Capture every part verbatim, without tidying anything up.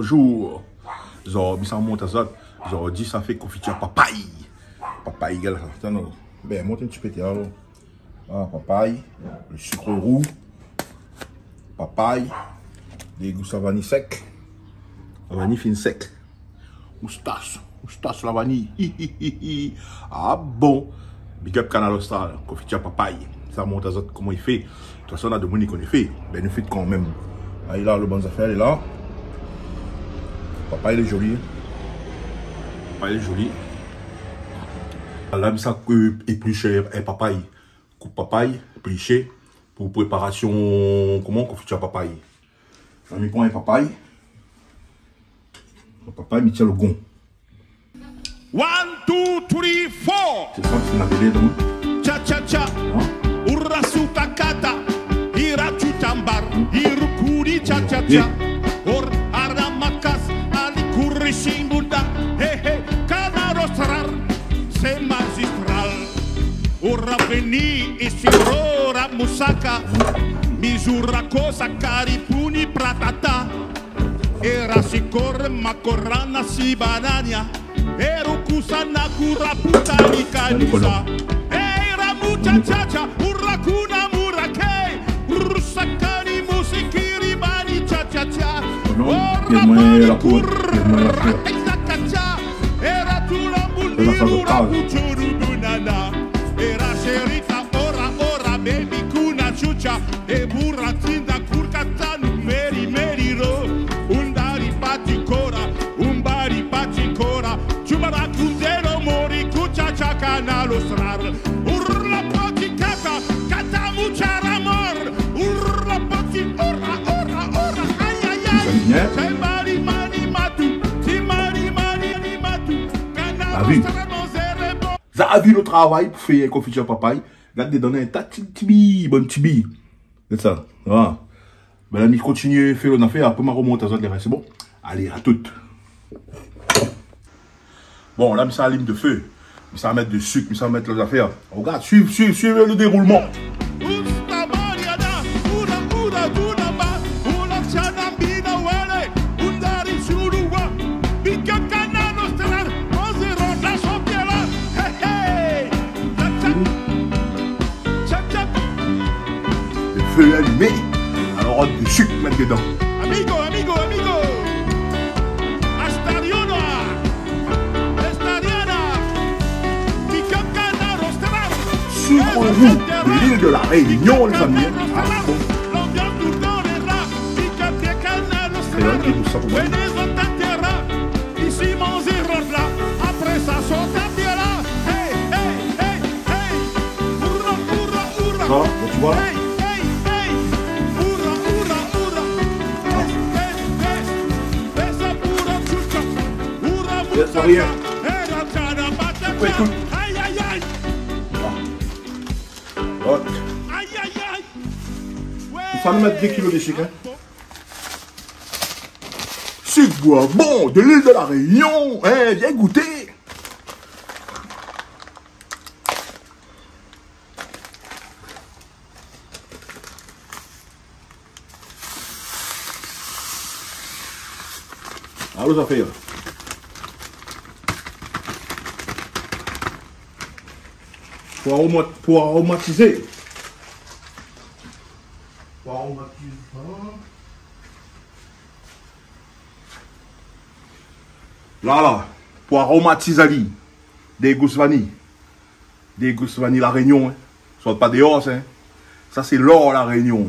Bonjour. Zordi, mi sa mont azot. Zordi, sa fé konfitir papay. Papay, gèl sa. Atann, non. Bin, mont in ti pé, alor. Ah, papay, le sucre roux, papay, dégous la vani sèk. La vani fine sèk. Moustas, moustas la vani. Hi, hi, hi, hi. Ah bon. Big up Kanal Austral, konfitir papay. Sa mont azot koman i fé. De tout fason, na domoun i koné fé. Bin, nou fé kanmèm. Ay la, le bann zafèr lé la. Papay lé zoli. Papay lé zoli. La, mi sa, euh, éplish, euh, papay. Koup papay, plish, pou préparasion, koman, konfitir papay. La mi pran in papay. Papay, mi tir le gon. One, two, three, four. Sé sa, sé la télé, donk. Cha, cha, cha. Hin ? Ura suta kata. Ira chutambar. Hin ? Iru kuri cha, cha, cha. Or ara makas. Ali kuri simbunda. Hey, hey. Kanal Austral. Sé magistral. Ora veni isi ora musaka. Mizura kosa kari puni pratata. Era sikor makorana si banania. Eru kusana kura puta ni kanisa. Era mucha cha cha, ura kuna mura ke. Ur sakani musikiri bani cha cha cha. Ora mani kur. Era tula muli ura kuchuru bunana. Era serita ora ora baby kuna chucha. E buratina kurkatanu meri meri ro. Undari pati kora, umbari pati kora. Chumara kundero mori kucha cha Kanal Austral. Urla pati kata, kata mucha amor. Urla pati ora ora ora. Ay ay ay. Bien. Sai mari mani matu, si mari mani matu. Kanal Austral, mon zéré bon. Zot la vi le travay pou fé konfitir papay. Gard dedan, na in ta ti, ti bi, bann ti bi. Sé sa. Ah. Bin la, mi kontinié fé lo nafèr, apré ma romont azot le rès, sé bon ? Alé, a tout. Bon, la, mi sa alim de fé. Mi sa mèt de sik, mi sa mèt lo zafèr. Regard, suiv, suiv, suiv le déroulman. Big up Kanal Austral, on zéro la chantier la. Hey, hey. Tchak, tchak. Le fé lé alimé. Alor, de sik mèt dedan. Amigo, amigo, amigo. Astariona. Astariana. Big up Kanal Austral. Sik an rou de l'île de la Réunion, les amis. Ah, bon. L'ambiance tout le temps est là. Big up Kanal Austral. Sé la ki pou sa pou moin. Venez en terra. Isi manzé rod la, apré sa sort a pié la. Hey, hey, hey, hey. Oura, oura, oura. Ah, bon, tu vois. Hey, hey, hey. Oura, oura, oura. Hey, hey, hey. Besa oura, chucha. Oura, yes, muchacha. Rien. Hey, la chana, batata. Écoute. Aïe, aïe, aïe. Ah. Hot. Aïe, aïe, aïe. Ouais. Sa nou mèt dé kilo de sik, hin. Sik Bourbon de l'île de la Réunion, hin, vien gouté. Alor, zafèr. Pou aroma-, pou aromatizé. Pou aromatizé. La, la, pou aromatizé ali. Dégous vani. Dégous vani La Réunion, hin. Sort pa déor, hin. Sa sé lor La Réunion.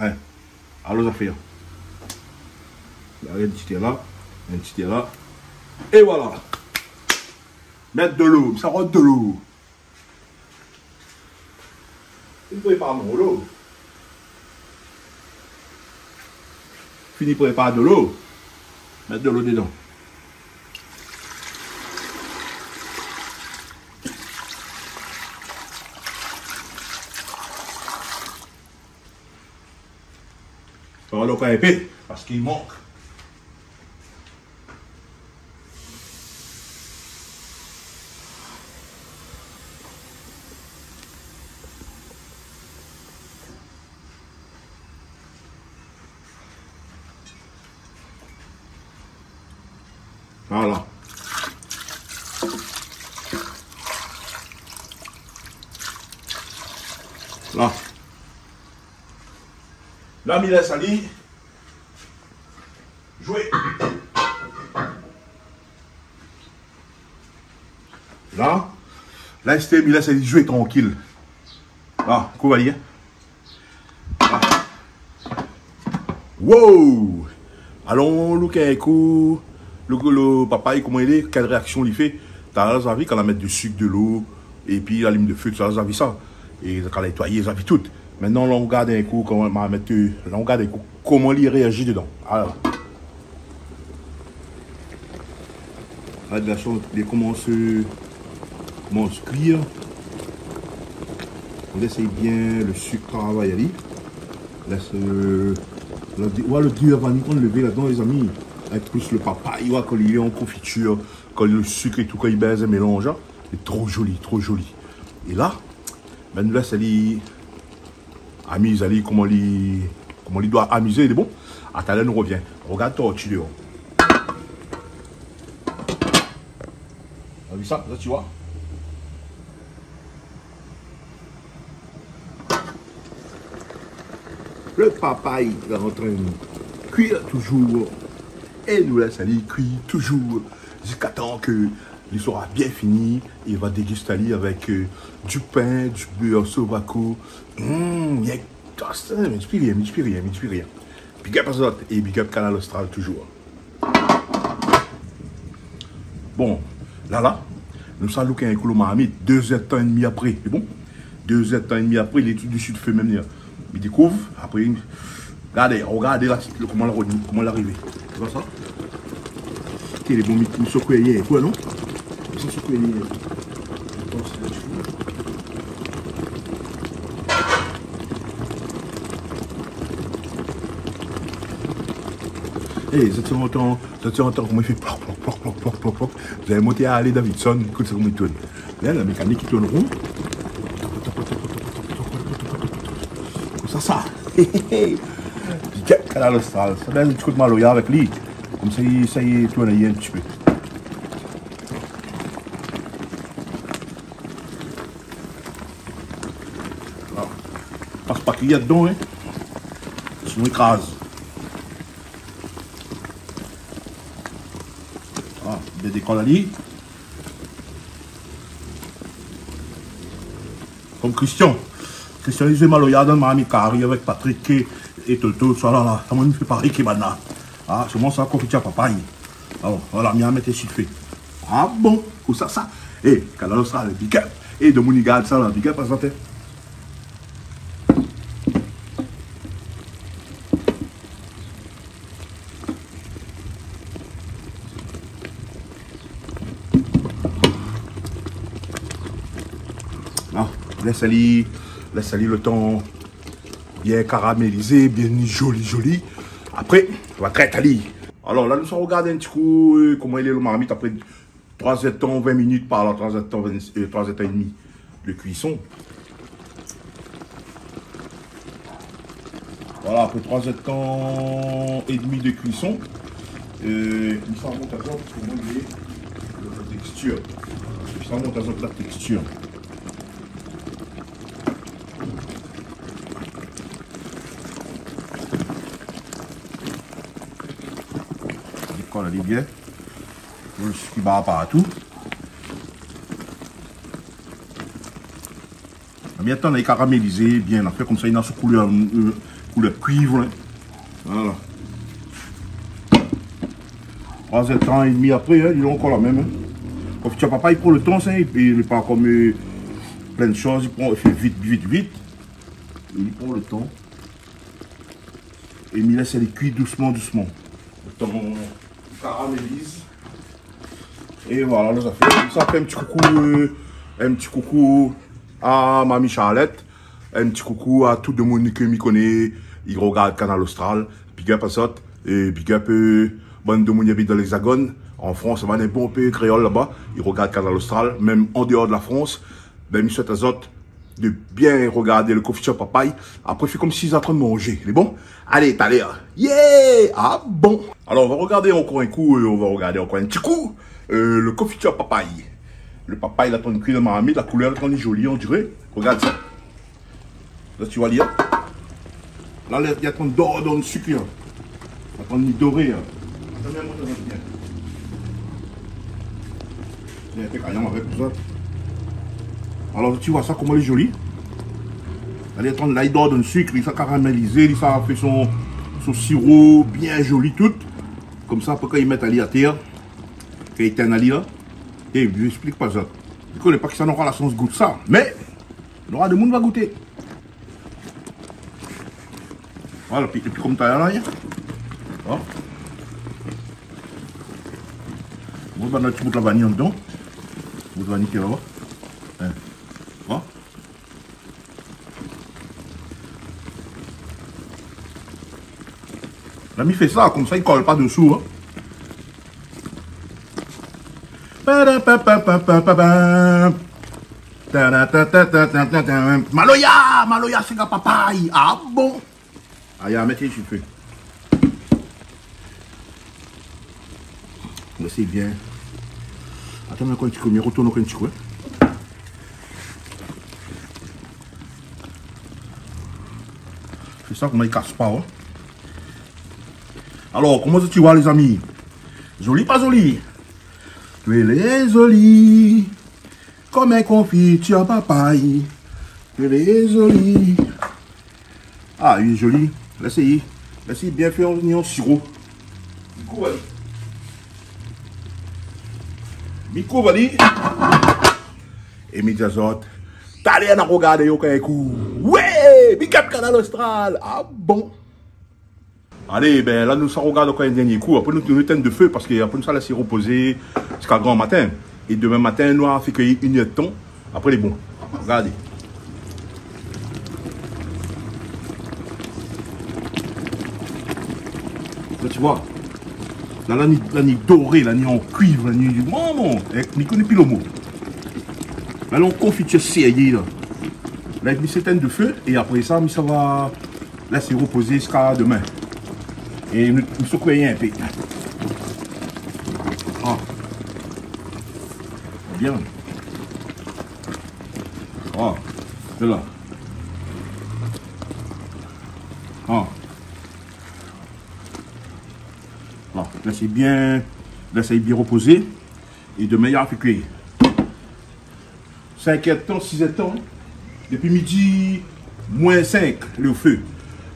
Hin. Alor zafèr. La, in ti tèr la, in ti tèr la. É voilà. Mèt de lo, sa rod de lo. Fini prépar mon lo. Fini prépar de lo. Mèt de lo dedan. Sa va lo ka épé, paske i mank. Voilà. La. La, mi lès ali zoué. La, la, Esther, mi lès ali zoué trankil. La, koman i lé ? Wow ! Alon louk in kou, lo, lo papay, koman i lé, kèl réaksion li fé. Talèr la, zot la vi, kan la mèt de sik, de lo, épi la alim de fé, tousa, zot la vi sa. É kan la nétoiyé, zot la vi tout. Mintnan, la, nou gard in kou, koman ma mèt, la, nou gard in kou, koman li réazi dedan. Alor. La, de la shoz, li komans, komans kui. Nou lès bien lo sik travay ali. Lès, euh, lo, wa, lo dé avan li, kan nou lèv ladan, lézami. Avèk plis lo papay, wa, kan li lé an konfitir, kan lo sik é tout, kan li bèz, mélanz, in. Lé tro zoli, tro zoli. É la, bin, nou lès ali amiz ali, koman li, koman li doi amizé, lé bon. Atann, la nou rovien. Rogard torti déor. Ou la vi sa, sa, ti wa ? Lo papay lé antrin kui touzour. É nou lès ali kui touzour ziska tan ke li sora bien fini, é va dégust ali avèk, euh, du pin, du bèr Sovaco. Mmh, yèk, ah, sa, mi di pi rien, mi di pi rien, mi di pi rien. Big up azot, é big up Kanal Austral touzour. Bon, la, la, nou sa louk in kou lo marmit, dé zèr d'tan é dmi apré, lé bon ? Dé zèr d'tan é dmi apré, li lé tout dsi lo fé mèm, li, mi dékouv, apré, gardé, rogardé la, lo, koman la rovni, koman la arivé. Ou wa sa ? Té, lé bon, mi, mi sokoué, koi, non ? Mi sokoué. É, zot i antann, zot i antann koman i fé plok, plok, plok. Zot i mont alé Davidson, ékout sa koman i tourn. La, la mékanik i tourn ron. Konmsa, sa. Big up Kanal Austral. Sa, bin, in ti kou d'maloya avèk li. Konmsa, i, sa i tourn in ti pé. Voilà. Pas pa kiyèr dedan, in. Sinon, i kraz. Ah, bien dékol ali. Konm Christian. Christian, li zoué maloya dann marmit kari avèk Patrick é, é Toto, sa la, la. Sa, moin, mi fé parèy ke banna. Ah, solman sa, konfitir papay. Alor, voilà, mi mèt isi lo fé. Ah bon, pou sa, sa. É, Kanal Austral, big up. É, domoun i gard sa la, big up azot, in. Ah, lès ali, lès ali lo tan bien karamélizé, bien zoli, zoli. Apré, nou va trèt ali. Alor la, nou sa rogard in ti kou, euh, koman i lé lo marmit apré troi zèr d'tan, vin minit par la, troi zèr d'tan, vin, euh, troi zèr d'tan é dmi de kuison. Voilà, apré troi zèr d'tan é dmi de kuison, euh, mi sa mont azot koman i lé la tékstir. Mi sa mont azot la tékstir. Dékol ali bien. Lo sik i bar partou. Bien, atann, li karamélizé bien, la fé konmsa, li na son koulèr, euh, koulèr kuiv, in. Voilà. Troi zèr d'tan é dmi apré, in, li lé ankor la mèm, in. Konfitir papay i pran lo tan, sa, é pi li lé pa konm, euh, plin shoz, li pran, li fé vit, vit, vit. É li pran lo tan. É mi lès ali kui dousman, dousman. Lo tan i karaméliz. É voilà, nou sa fé, nou sa fé in ti koukou, euh, in ti koukou a Mami Charlotte, in ti koukou a tout demoun ke mi koné i rogard Kanal Austral. Big up azot, é big up, euh, bann demoun i abit dan l'Hexagone, an Frans, bann bonpé kréol laba, i rogard Kanal Austral, mèm an déor de la Frans. Bin, mi souèt azot de bien regarder le confiture papaye. Après, fé konmsi zot lé antrin manzé. Lé bon ? Alé, talèr. Yeah ! Ah bon ? Alors, on va regarder encore un coup, euh, on va regarder encore un petit coup, euh, le confiture papaye. Le papaye, la, antrin kui dan marmit, la koulèr, la, antrin zoli, on dirait. Regarde ça. La, ti voi, li la. La, li la, li la antrin dor dan le sik, la. Antrin doré, la. Atann, mi amont aou bien. Li la fé kayanm avèk tousa. Alor, ti voi sa, koman li lé zoli. Alé, atann, la, li dor dan le sik, li sa karamélizé, li sa fé son, son siro bien zoli, tout. Konmsa, apré, kan i mèt ali atèr, kan i tinn ali, la, é mi ésplik pa zot. Mi koné pa kisa nora la shans gout sa, mé nora demoun va gouté. Voilà, pi, épi konm talèr la, hein. Bon. Bon, ben, nou ti bout la vaniy andan. Bout vaniy ki la. Hein. Bon. La, mi fé sa, konmsa, i kol pa desou, hein. Padam, pam, pam. Tadam, tadam, tadam. Maloya, maloya, singa papay. Ah bon ? Aya, mèt ali si le fé. Mé sé bien. Atann, ankor in ti kou, mi retourn ankor in ti kou, hein. Sé sa, koman i kas pa, hein. Alor, koman zot i voi, lézami ? Zoli, pa zoli ? Lé zoli. Konm in konfitir papay. Lé zoli. Ah, li lé zoli. Lès ali. Lès ali bien fé in, in siro. Mi kouv ali. Mi kouv ali. É mi di azot, talèr, nou rogard ankor in kou. Ouais, big up Kanal Austral. Ah bon ? Alé, ben, la, nou sa rogard ankor in dernié kou. Apré, nou, nou tinn de fé, parske apré, nou sa lès repozé ziska gran matin. É demin matin, nou va fé kui inn èr d'tan. Apré, lé bon. Regardé. La, ti voi. La, la ni, la ni doré, la ni an kuiv, la ni, momon, é, mi koné pi lo mo. La, la, in konfitir sérié, la. La, mi sa tinn de fé, é apré sa, mi sa va lès repozé ziska demin. É nou, nou sekoué in pé. Ah. Bien. Ah, sé la. Ah. Bon, lès bien, lès bien repozé. É demin, i fé kui. Sink èr d'tan, sis èr d'tan, hein. Dopi midi moin sink, lé o fé.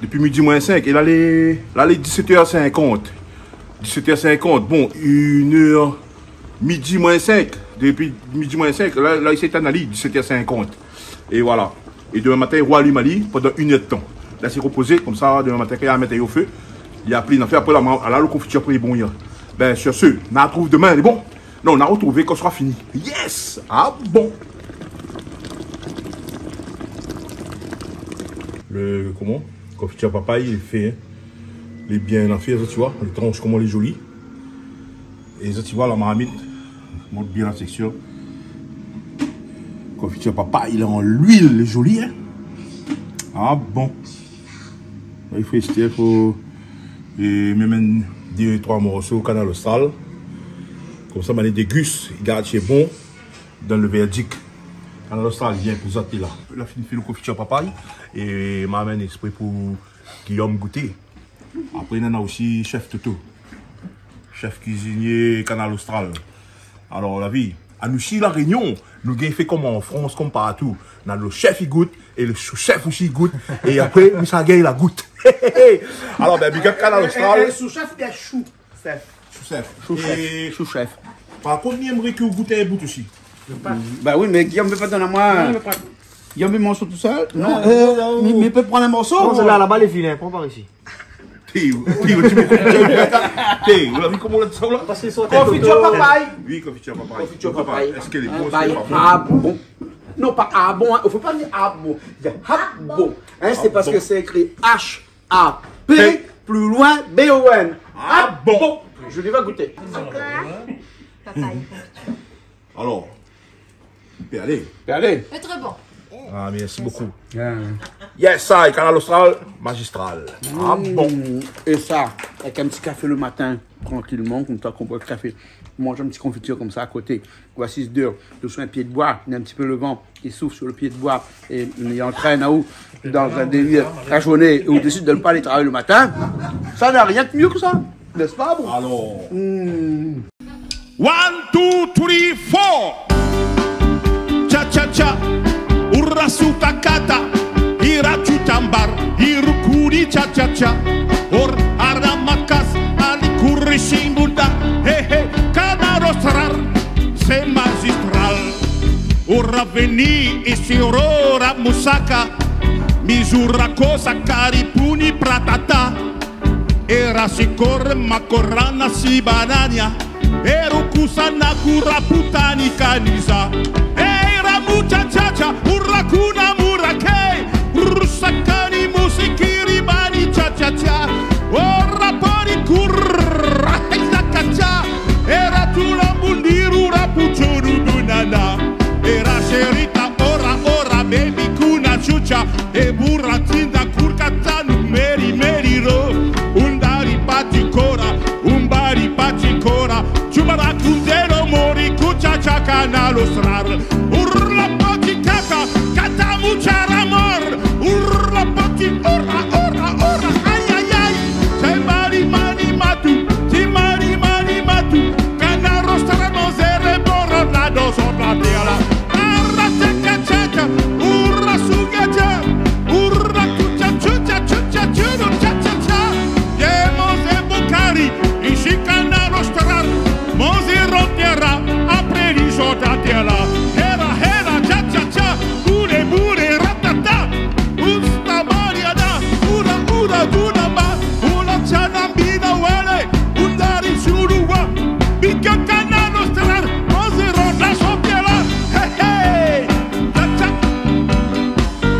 Dopi midi moin sink. É la, lé, la, lé disèt èr sinkant. Disèt èr sinkant. Bon, inn èr, midi moin sink. Dopi midi moin sink, la, la, i sa tinn ali, disèt èr sinkant. É voilà. É demin matin, i roalim ali pandan inn èr d'tan. Lès repozé, konmsa, demin matin, kan i mèt o fé, i pli, na fé apré la, ma-, la, lo konfitir apré, lé bon, ya. Ben, sur ce, nou artrouv demin, lé bon ? Non, nou artrouv kan sra fini. Yes ! Ah bon ? Le, koman ? Konfitir papay, lé fé, hein. Lé bien la fé, sa, ti voi, lé transh, koman lé zoli. É sa, ti voi, la marmit, mont bien la tektir. Konfitir papay, lé an luil, lé zoli, hein. Ah bon. I fo éstèr, fo, é, mi amenn dé, troi morso Kanal Austral. Konmsa, ma dégust, i gard si lé bon, donn le verdict. Kanal Austral, vien pou zot, lé la. La fini fé lo konfitir papay, é ma amenn éksprè pou Guillaume gouté. Apré, nana osi chef Toto. Chef kuizinié Kanal Austral. Alor, la vi, anou isi La Rényon, nou gingn fé konm an Frans, konm partou. Na lo chef i gout, é lo sou-chef osi i gout. É apré, nou sa gingn la gout. Alor, ben, big up Kanal Austral. É, é, é sou-chef, bien chou. Chef. Sou-chef. Sou-chef. É sou-chef. Par kont, mi émré ke ou gout in bout osi. Ba oui, mé Guillaume i vé pa donn amoin. Non, i vé pa. Guillaume, in morso tousèl ? Non, non, non, mi, mi pé pran in morso. Non, sèl-la, laba, lé vilin, pran par isi. Té, té, té, ou la vi koman ou la di sa, la ? Parske i sort in pé. Konfitir papay. Oui, konfitir papay. Konfitir papay. Èske lé bon, èske lé pa bon ? Ah bon. Non, pa ah bon, hein. Fo pa dir ah bon. Di ah bon. Hein, sé parske sé ékri H A P, pli loin, B O N. Ah bon. Je vais goûter. Papay. Alor, pé alé. Pé alé. Lé tré bon. Ah, merci beaucoup. Ah. Yes, ça, Kanal Austral, magistral. Ah bon. Mm. É sa, avèk in ti kafé le matin, trankilman, konmsa kan ou boi le kafé, manz in ti konfitir konmsa a koté. Ou asiz déor, dosou in pié d'boi, néna in ti pé le van i souf su le pié d'boi, é i antrèn aou dan in délir la zourné, é ou désid de pa alé travay le matin, sa na rien de mieux que ça, n'est-ce pas, bon ? Alors. Hmm. One, two, three, four. Cha, cha, cha. Ura suta kata. Ira chutambar. Iru kuri cha, cha, cha. Or ara makas. Ali kuri simbunda. Hey, hey. Kanal Austral. C'est magistral. Ora veni isi ora musaka. Mizura kosa kari puni pratata. Era sikor makorana si banania. Eru kusana kura putani kaniza. Era muchachacha, ura kuna murake. Rusakani musikiri bani cha cha cha. Ora pori kurra, hey, zakacha. Era tula mundiru rapuchuru dunana. Era serita ora, ora, baby, kuna chucha. E buratinda kurkatanu, meri, meri, ro. Undari pati kora, umbari pati kora. Chubara kundero mori kucha cha Kanal Austral. Urla pati kaka, kata muchara mor. Urla pati ora, ora, ora. Ay, ay, ay. Sai mari mani matu, si mari mani matu. Kanal Austral, manzé rebora la dos ora tera. Ara teka teka, ura suga cha. Ura chucha chucha chucha chucha cha cha cha. Ye manzé bokari, isi Kanal Austral. Manzé rotera, apré li sota tera. Hera, hera, cha cha cha. Boule, boule, ratata. Usta mariada, ura, ura, dunaba. Ura chanambina wale. Undari shuruwa. Bika Kanal Austral. Manzé rota sopela. Hey, hey. Cha cha.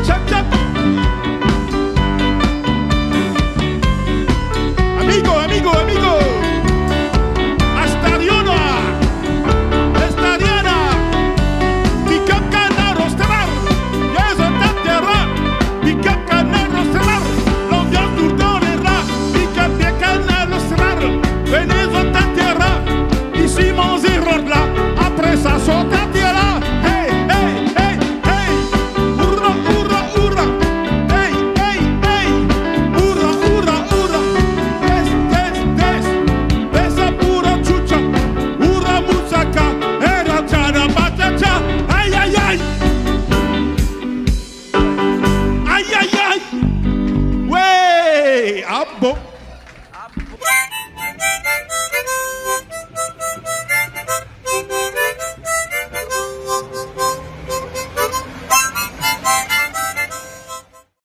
Cha cha. Amigo, amigo, amigo. Astariona. Astariana. Bika Kanal Austral. Yes, on t'attendra. Bika Kanal Austral. L'ambiance tout dans les rats. Bika Kanal Austral. Venez, on t'attendra. Isi manzé rod la. Apré sa sota tera. Hey, hey, hey, hey. Ura, ura, ura. Hey, hey, hey. Ura, ura, ura. Des, des, des. Besa pura chucha. Ura musaka. Era chana bachacha. Ay, ay, ay. Ay, ay, ay. Ouais. Ah bon.